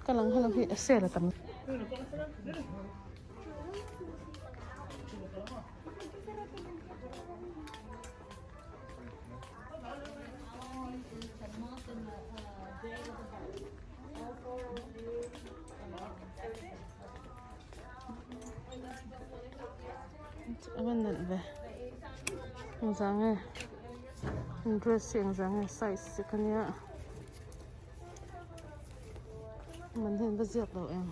Ka lang helam hi a sale a tam. A van nalh ve engzah nge dress hi engzah nge size te kha nia man hian va ziak lo em.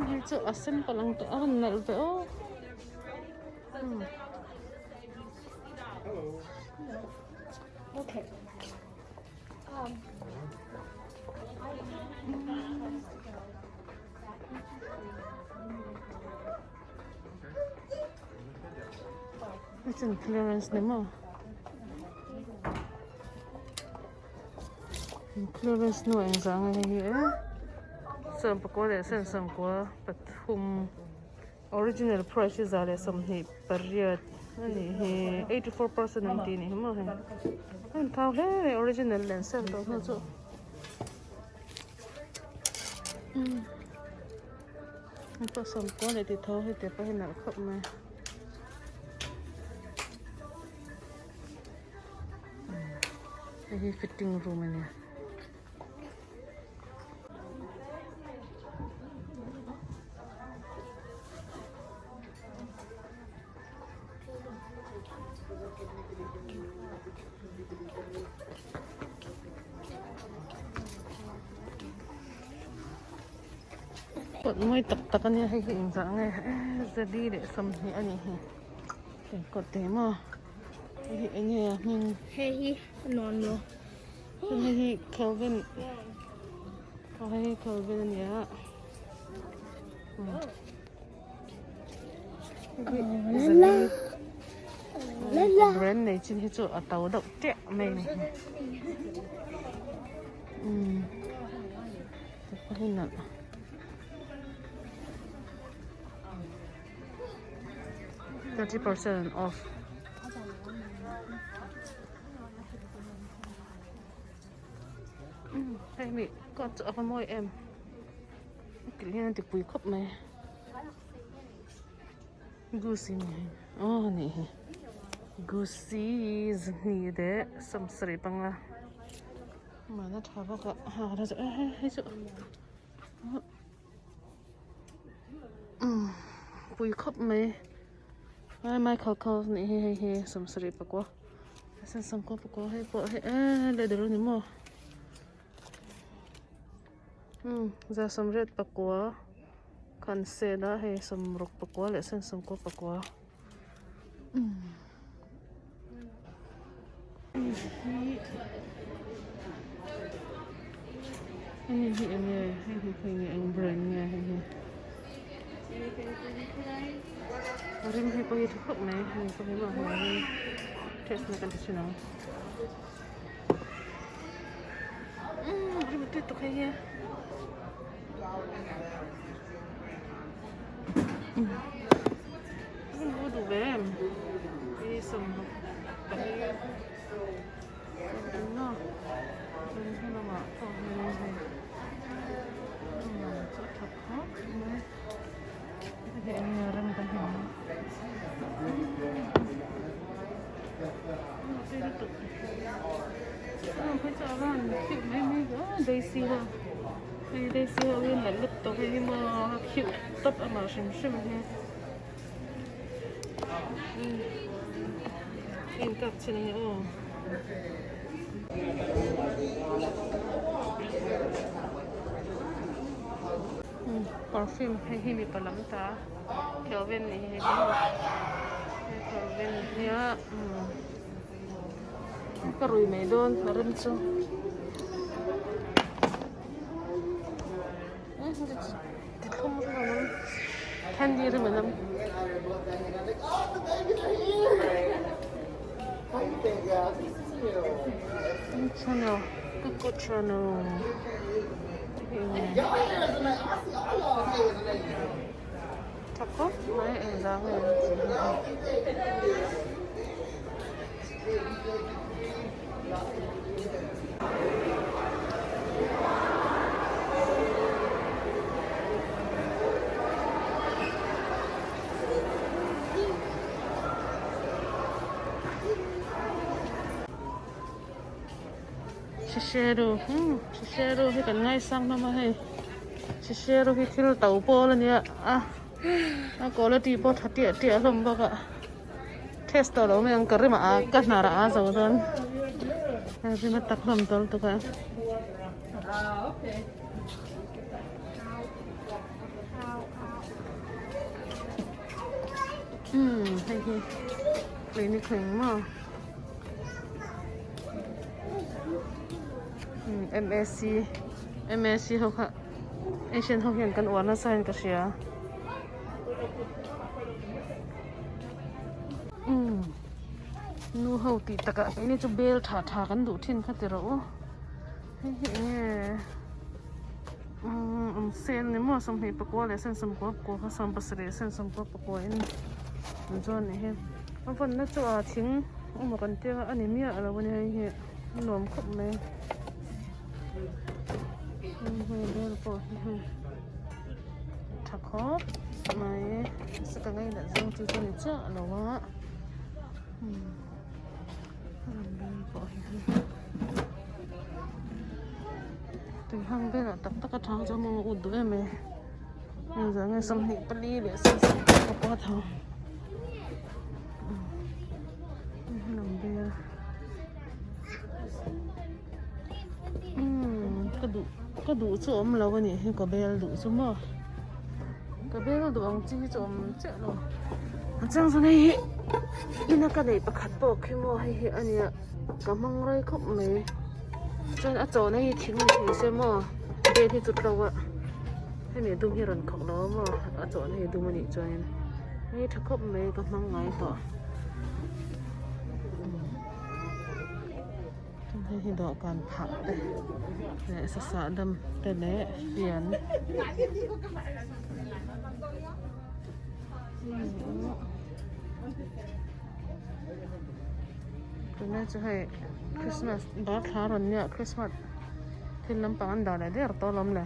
Hei chu a simple ang tawh a rawn nalh ve aw. It's in clearance ni maw. Clearance hnu engzah nge hei hi e sawmpakua leh sawmsawmkua pathum original price hi 128 a nih hi 84% an tih a nih hi maw hei a inthau hle mai original leh an sale tawh hnu chu hei pawh sawmpakua leh tih tho hei te pawh hi nalh khawp mai. Hei hi fitting room a nia. Kawt mawi tak tak a nia hei hi engzah nge zali leh sawmhnih a nih hi kawt te maw. Hei hi eng nge a hming? Hei hi a nuam lo. Hei hi Kelvin. Aw hei hi Kelvin a nia. Brand nei chin hi chu a to deuh teh mai a ni. Umm hei nalh. 30% off. Hei mi coat chu a va mawi em kilh hian a ti pui khawp mai goose ni hei aw ni hi goose zahnih leh sawmsarih panga mahna tha bawk a ha hei chu. Pui khawp mai ai Michael Kors nih hi hei hi sawmsarih pakua sawmkua pakua hei pawh hei eee leather a ni maw umm za sawmriat pakua khan sale a hei sawmruk pakua leh sawmkua pakua umm. Hei hi eng nge hei hi hei nge eng brand nge hei hi a rim hi pawh hi tha khawp mai hei pawh hi maw hei test na kan ti thin ang umm rim a tui tuk hei hi umm a duh ve em hi sawmhnawk pali engmaw chuan helamah pawh hian hei chu a tha khawp mai hei eng nge rem kan hmu ang a tui lutuk phei chu a van cute mai mai ve a daisy ho hei daisy ho hi nalh lutuk hei hi maw a cute tawp amah hrim hrim hi. Heng kak chin ang e aw. Perfume hei hi mipa lam ta Kelvin nih hi hei chu hei Kelvin nia ka rui mai dawn a rem chu. Candy rim an awm. Channel, Coco channel. Tha khawp mai engzah nge an tih Shiseido umm Shiseido hi kan ngaisang hlawm a hei Shiseido hi thil to pawl a nia a a quality pawh tha tiah tiah hlawm bawk a test tawh lo mai ang ka rim ah ka hnar ah a zo dawn a rim a tak hlawm tawl tuk a. Umm hei hi clinic a engmaw umm M_A_C M_A_C ho kha Asian ho hian kan uar nasa in ka hria umm nu ho tih takah keini chu bel tha tha kan duh thin kha ti rawh u hei hi eng nge umm an sale ni maw 24 leh 29 kha 70 71 in an chuan nih hi a vawnna chu a thing emaw kan tia a ni miah lo a ni hei hi a nuam khawp mai hei bel pawh hi hei tha khawp mai nasa ka ngainat zawng chu chu a ni chiah lo a umm bel pawh hi hei tui hang velah tak tak a tha chuan maw a ut duh em mai engzah nge 24 leh 29 tho umm ka duh ka duh chu a awm lo a nih hi ka bel duh chu maw ka bel duh ang chi hi chu a awm chiah lo a chang chuan hei hi ina ka neih pakhat pawh khi maw hei hi a nia ka hmang rei khawp mai chuan a chawhna hi thing ni thei se maw bel hi chu tlo a hemi a dum hi a rawn khawk lo a maw a chawhna hi a dum a nih chuanin hei tha khawp mai ka hmang ngai tawh. Hei hi dawhkan phah te leh sasahdam te leh fian tunlai chu hei christmas dar thla rawn nia christmas thil lampang an dah leh der tawh alawm le.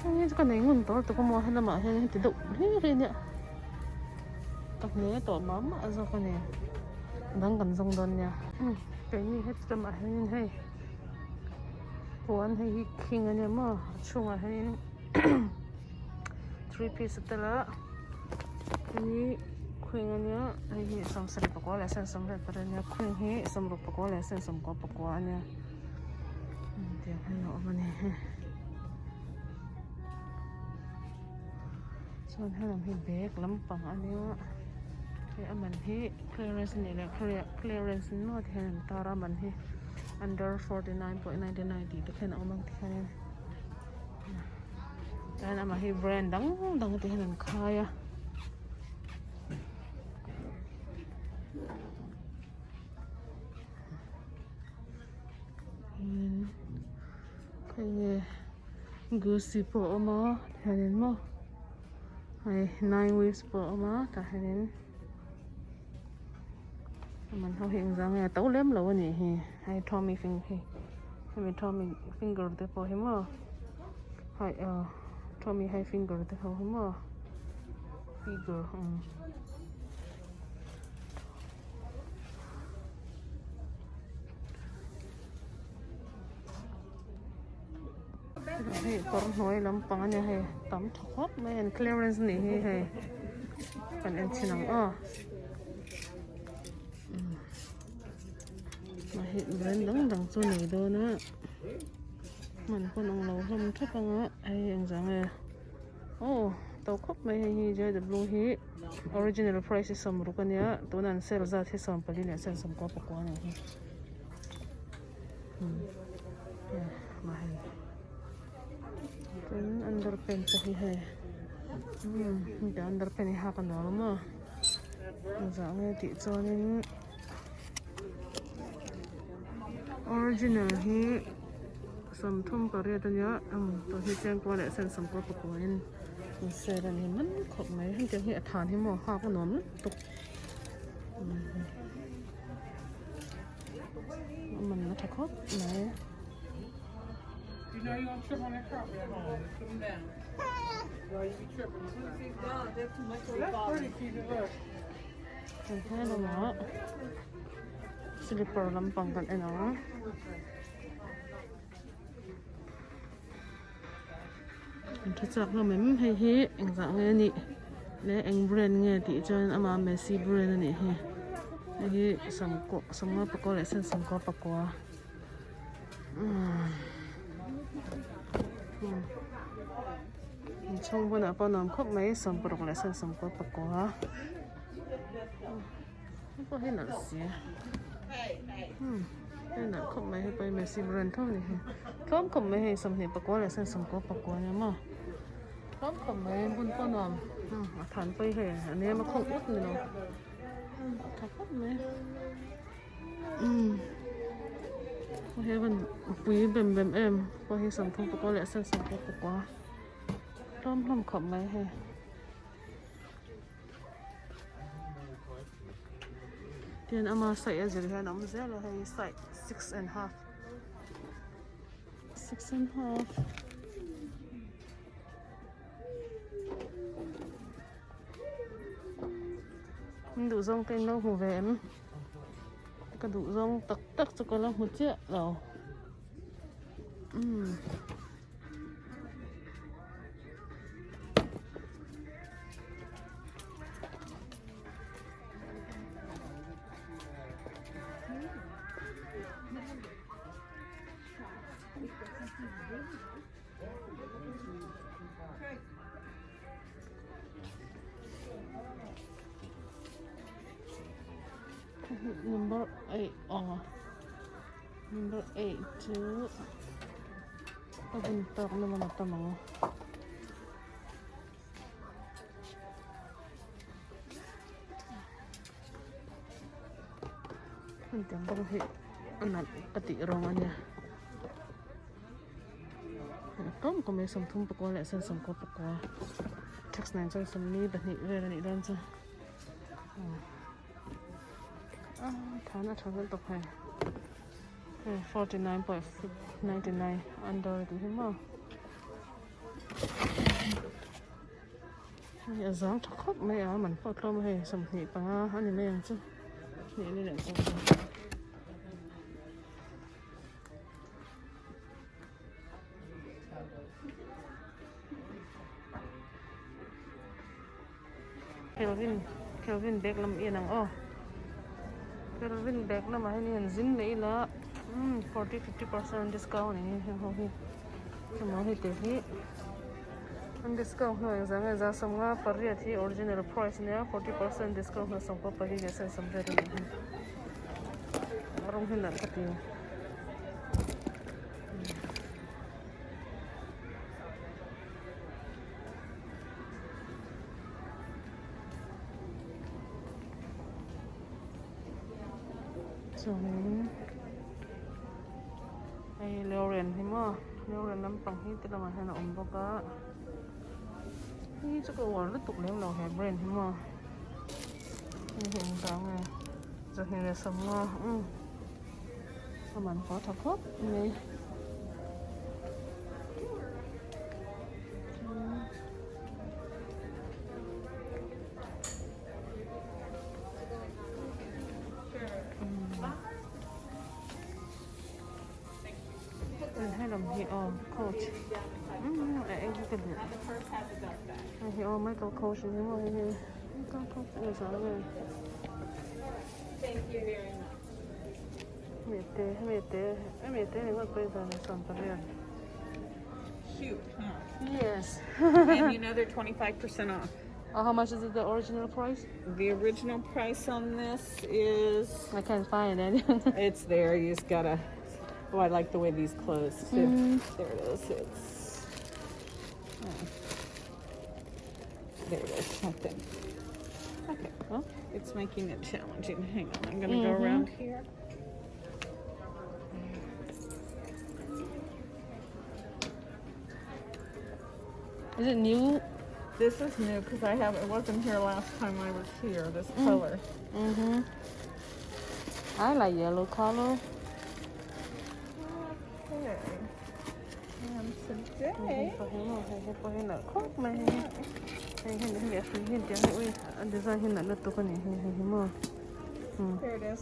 Hei chu ka nei ngun tawh lutuk a maw helamah hian heti deuh hlir hi ania ka hne tawh mah mah zawk a ni dang kan zawng dawn nia keini heti lamah hianin hei puan hei hi khing ania maw a chhungah hianin three piece a tel a hei khing ania hei hi 74 leh 78 ania khing hi 64 leh 79 ania. Tiang hian a awm a ni chuan helam hi bag lampang a nia hei a man hi clearance a nih leh clearance maw ti hian an tar a man hi under 49.99 tih te khian a awm ang ti hianin chuan amah hi brand dang dang te hian an khai a. Hei gucci pawh a awm a tihianin maw hei nine weeks pawh a awm a tah hianin a man ho hi engzah nge a to lem lo a nih hi hei tommy fing hei hemi tommy finger te pawh hi maw hei ah tommy high finger te ho hi maw figure umm. Hei kawr hnuai lampang a nia hei tam tha khawp mai an clearance a nih hi hei kan en chhin ang aw hei brand dang dang chu a nei dawn a hman pawn ang lo hlawm thap ang a hei engzah nge aw to khawp mai hei hi J_W hi. Original price hi 60 a nia tuna an sale zat hi 14 leh 79 a nih hi umm hei tin underpant pawh hi hei umm hetiang underpant hi hak a nuam a maw engzah nge tih chuanin. Original hi sawmthum pariat a nia tah hi chengkawl leh sen sawmkawl pakua in an sale a ni man khawp mai hetiang hi a than hi maw hak a nuam lutuk a man a tha khawp mai. He lamah slipper lampang kan en ang. An tha chak hlawm em hei hi engzah nge a nih leh eng brand nge tih chuan amah Messi brand a nih hi hei hi sawmkaw sawmnga pakua leh sen sawmkaw pakua inchhung bunah pawh nuam khawp mai sawmparuk leh sen sawmkaw pakua hei pawh hi nalh si hei nalh khawp mai hei pawh hi Messi brand tho a ni hi tlawm khawp mai hei sawmhnih pakua leh sen sawmkaw pakua ania maw tlawm khawp mai bun pawh nuam a than pawh hi hei a nem a khawng ut ni lo tha khawp mai hei van pui bem bem em pawh hi sawmthum pakua leh sen sawmkaw pakua tlawm hlawm khawp mai hei. Tin ama side a zir hian a awm zel a hei side 6.5 6.5 in duh zawng te in lo hmu ve em ka duh zawng tak tak chu ka la hmu chiah lo umm. Number 8 aw number 8 chu ka bun tawk na man a tam ang. Hmun tiang bawk hi a nalh ka tih rawng a nia tlawm kawm mai sawmthum pakua leh sen sawmkua pakua tax nen chuan sawmli pahnih vel a nih dawn chu a than a tha vel tawp hei hei 49.99 under tih hi maw. Hei a zang tha khawp mai a man pawh tlawm a hei 25 a ni mai ang chu hnih ni leh zawk ang. Kelvin Kelvin bag lam i en ang aw Kelvin bag lamah hian in zin leh ila umm 40 50% discount a ni heng ho hi chutiang hei te hi an discount hnuai engzah nge za sawmnga pariat hi original price ania 40% discount hnuai sawmkua pali leh sen sawmriat a nih hi a rawng hi nalh ka ti. Chuanin hei Lorient hi maw Lorient lampang hi ti lamah hian a awm bawk a hei chu ka uar lutuk lem lo he brand hi maw hei hi eng vang nge zahnih leh sawmnga umm a man pawh a tha khawp mai. Helam hi aw coach umm a eng hi ka duh hei hi aw Michael Kors ni maw hei hi Michael Kors a ni zawng nge hemi te hemi te hemi te ringawt pawh hi zan leh 18. Cute, huh? Yes. And you know they're 25% off. How much is it, the original price? The original price on this is. I can't find it. It's there. You just gotta. Oh, I like the way these close too. Mm. There it is. It's. Oh. There it is. I think. Okay. Oh. It's making it challenging. Hang on. I'm gonna go around here. Is it new? This is new because I have it wasn't here last time I was here. This color. Mm-hmm. I like yellow color. Okay. And today, here it is.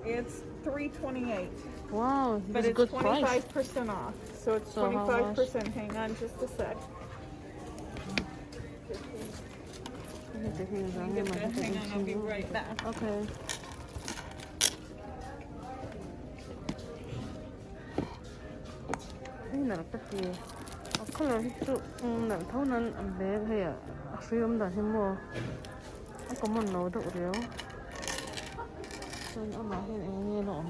It's 328. Wow, But that's a it's good price. 25% off. So it's So how much? 25%. Hang on just a sec. Hang on, I'll be right back. Okay. Hei nalh ka ti a colour hi chu nalh tho nan a bag hei a hrui awm dan hi maw a common lo deuh riau chuan amah hian eng nge la awm.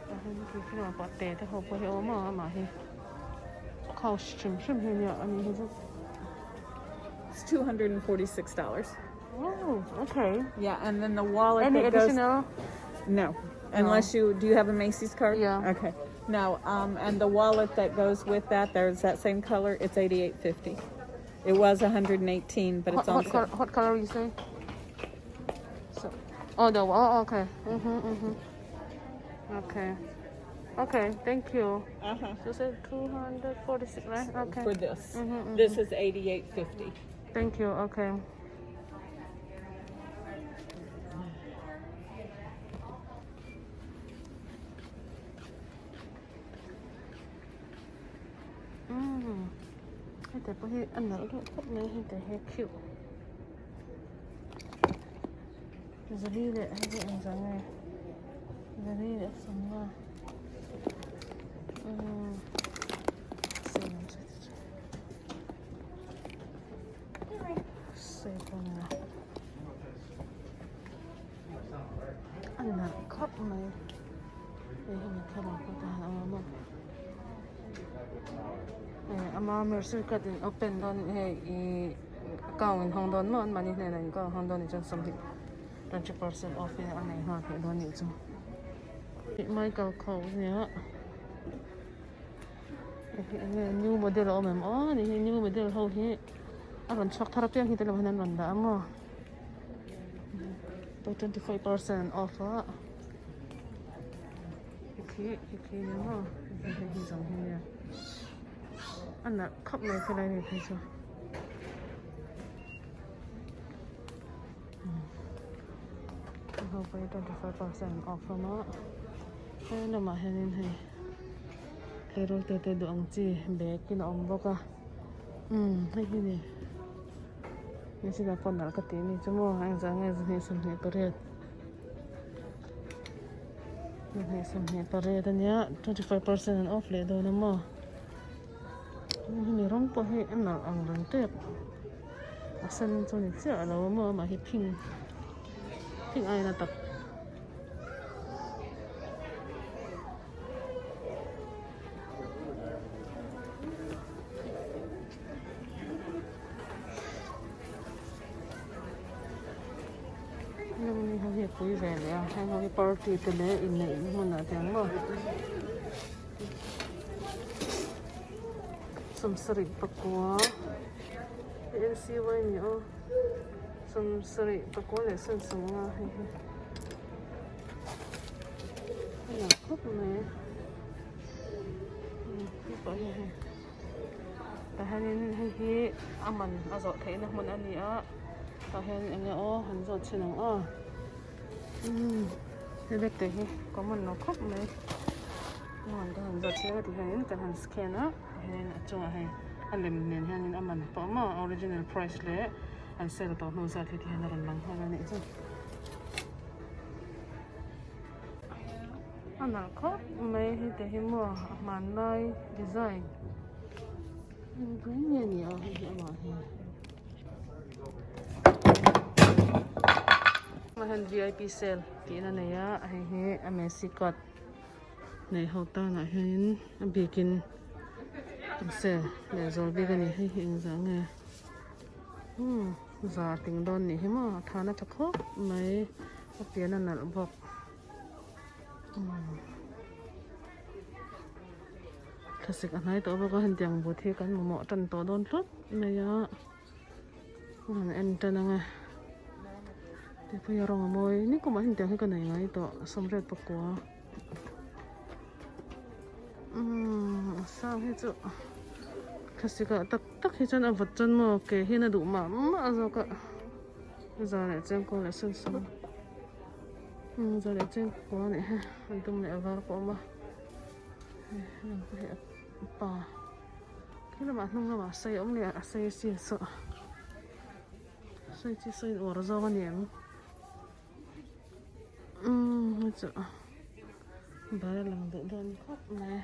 Tah hian khi pah te te ho pawh hi a awm a amah hi couch hrim hrim hi ania a nih hi chu. It's $246. Oh, okay. Yeah, and then the wallet Any that goes additional? No. Unless you do you have a Macy's card? Yeah. Okay. No, and the wallet that goes with that, there's that same color, it's 88.50. It was 118, but it's What, on what, sale. color, what color you say? So, oh, the oh, okay. Mm-hmm, mm-hmm. Okay. Okay, thank you. You said 246, right? Okay. For this. This is 88.50. Thank you. Okay. Hei te pawh hi a nalh deuh khawp mai hei te hi cute zali leh hei hi engzah nge zali leh sawmnga umm a nalh khawp mai hei hi mi thlalak pawh tah hian a awm a ama mercer card in open dawn hei ihh account in hawng dawn maw anmahni hnenah in account hawng dawn anih chuan sawmhnih 20% off in a nei nghal theih dawn anih chu Michael Kors nia. Hei enge new model a awm em aw ni hi new model ho hi a rawn chhuak thar apiang hi te lo hian an rawn dah a maw 25% off a hei khi hei khi nia maw hei hi zawng hi nia a nalh khawp mai khelai ni phei chu. Ho pawh hi 25% off hlawm a he lamah hianin hei tleirawl te te duh ang chi bag in a awm bawk a umm hei hi ni hmeichhia pawh nalh ka tih a ni chu maw engzah nge zahnih 28 zahnih 28 a nia 25% an off leh dawn a maw hemi rawng pawh hi a nalh ang reng tep. A sen chu ni chiah a lo maw amah hi phing phing ain a tak. Hemi ho hi a pui ve leh a heng ho hi party te leh inneih hmunah te ang maw. Sawmsarih pakua NCY ni aw sawmsarih pakua leh sawmsawm anga hei hi a lang khawp mai hei pawh hi hei tah hianin hei hi a man a zawh theihna hmun a ni a tah hian eng nge aw han zawt chhin ang aw umm he bag te hi common lo khawp mai. Hmun ka han zawt chiang a ti hianin kan han scan a tihianin a chungah hei a lem nen hianin a man pawh maw a original price leh an sale tawh hnu zat hi ti hian a rawn lang nghal a nih chu. A nalh khawp mai hei te hi maw a hmanlai design engtin nge ni a hei hi amah hi. Hmah hian vip sale tih na nei a hei hi a messi card. Nei ho tanah hianin a bikin an sale leh zual bik a ni hei hi engzah nge umm za ting dawn nih hi maw a thana tha khawp mai a pian a nalh bawk. Thlasik a hnai tawh bawk a hetiang but hi kan mamawh tan tawh dawn tlat mai a an en tan ang e ti phei a rawng a mawi ni kumah hian tiang hi ka nei ngai tawh sawmriat pakua umm a sang hi chu thlasik ah tak tak hi chuan a vawt chuan maw ke hian a duh mah mah zawk a za leh chengkawl leh sen sawm umm za leh chengkawl a nih hi a dum leh a var pawh a awm a. Pa khi lamah hnung lamah sei a awm leh a a sei sin saw sei chi saw in uar zawng a ni em umm hei chu bar a lang duh dawn khawp mai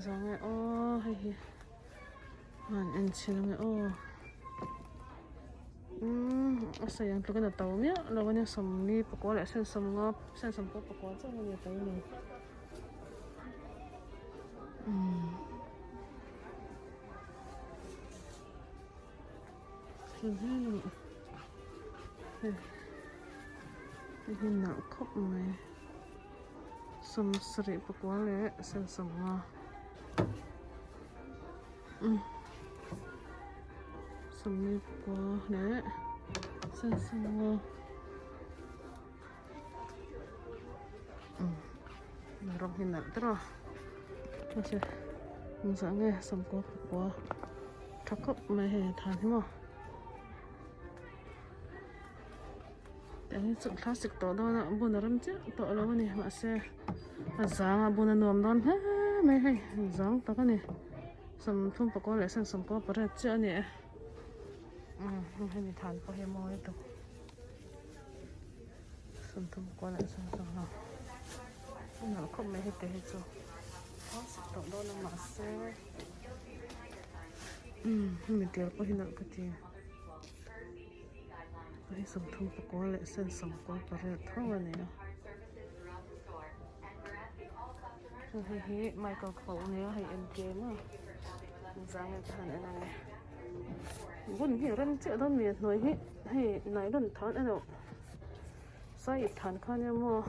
zawng e aw hei hi han en chhin ange aw. Umm a sawi ang tlukin a to miah lo a nia sawmli pakua leh sen sawmnga sen sawmpawh pakua chiah a ni a to ni umm hei hei hi nalh khawp mai sawmsarih pakua leh sen sawmnga umm sawmli pakua leh sen sawmnga umm rawng hi nalh der a mahse engzah nge sawmkua pakua tha khawp mai hei a than hi maw. Tiang hi chu classic tawh dawn a bun a rem chiah tawh lo a ni mahse a zang a bun a nuam dawn hle mai hei zang tak a ni sawmthum pakua leh sen sawmkua pariat chiah a ni e umm hemi than pawh hi a mawi lutuk sawmthum pakua leh sen sawmhnih a nalh khawp mai heti hi chu classic tawh dawn a mahse umm hemi tel pawh hi nalh ka ti. Hei sawmthum pakua leh sen sawmkua pariat tho a ni a hei hi Michael Kors a nia hei M K maw zang te han en ang e bun hi a rem chiah dawn mi a hnuai hi hei nylon than emaw sai ip than kha ania maw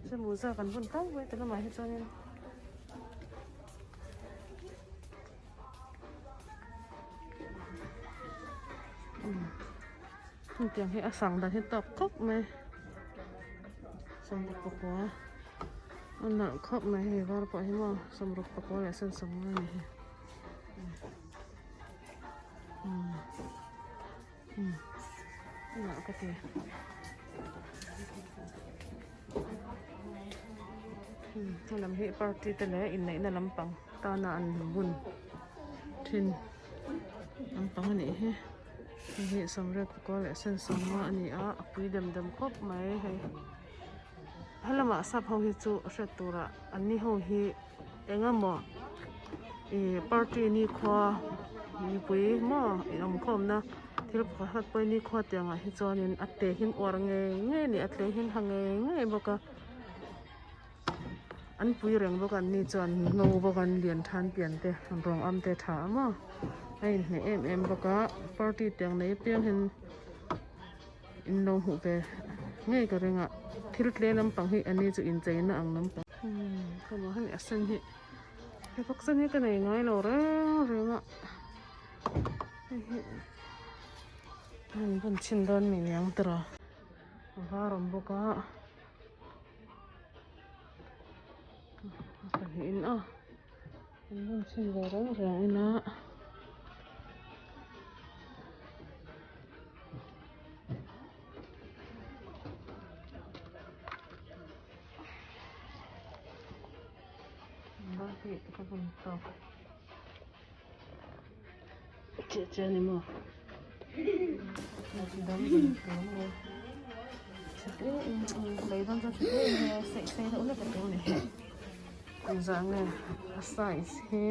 se mawza kan bun tlangpui a ti lamah hi chuanin. Hetiang hi a sang dan hi tawk khawp mai sawmruk pakua a nalh khawp mai hei var pawh hi maw sawmruk pakua leh sen sawmnga a ni hi umm umm a nalh ka ti umm helam hi party te leh inneihna lampang tana an bun thin lampang a nih hi hei hi sawmriat pakua leh sen sawmnga a ni a a pui dem dem khawp mai hei helamah sap ho hi chu hriat turah an ni ho hi eng emaw ih party nikhua mipui maw inawmkhawmna thil pakhat pawh nikhua tiang ah hi chuanin a te hi an uar ngei ngei a ni a tle hi an ha ngei ngei bawk a. An pui reng bawk a an ni chuan ngo bawk an lian than pian te an rawng am te a tha a maw a inhmeh em em bawk a party tiang nei apiang hian in lo hmuh ve ngei ka ring a thil tle lampang hi an ni chu inchei na ang lampang umm khawmaw hemi a sen hi he bawk sen hi ka nei ngai lo reng reng a hei hi a in bun chhin dawn mi niang tiraw a var awm bawk a. Pahnihin a an rawn chhin ve reng reng in a hi ka bun tawk chiah chiah a ni maw engzah nge a size hi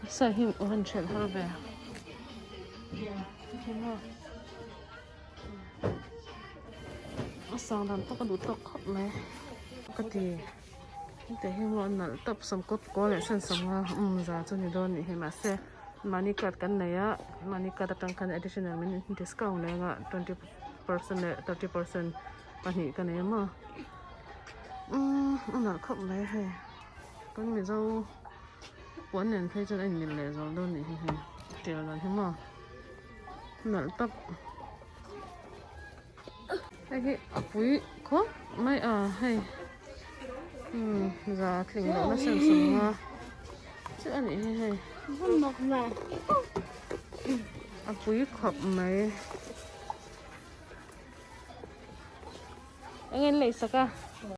a size hi a han hrelh har ve. A sang dan pawh ka duh tawk khawp mai ka ti. Heti hi maw a nalh tawp sawmkaw pakua leh sen sawmnga um za chu ni dawn nih hi mahse mahni card kan nei a mahni card atang khan additional min discount leh anga 20% leh 30% pahnih ka nei a maw umm a nalh khawp mai hei kan mizo puan nen phei chuan a inmil leh zawk dawn nih hi hei tial dan hi maw a nalh tawp. Hei hi a pui khawp mai a hei umm za tling loh na sen sawm a chiah a nih hi hei a pui khawp mai eng nge an lei sak a.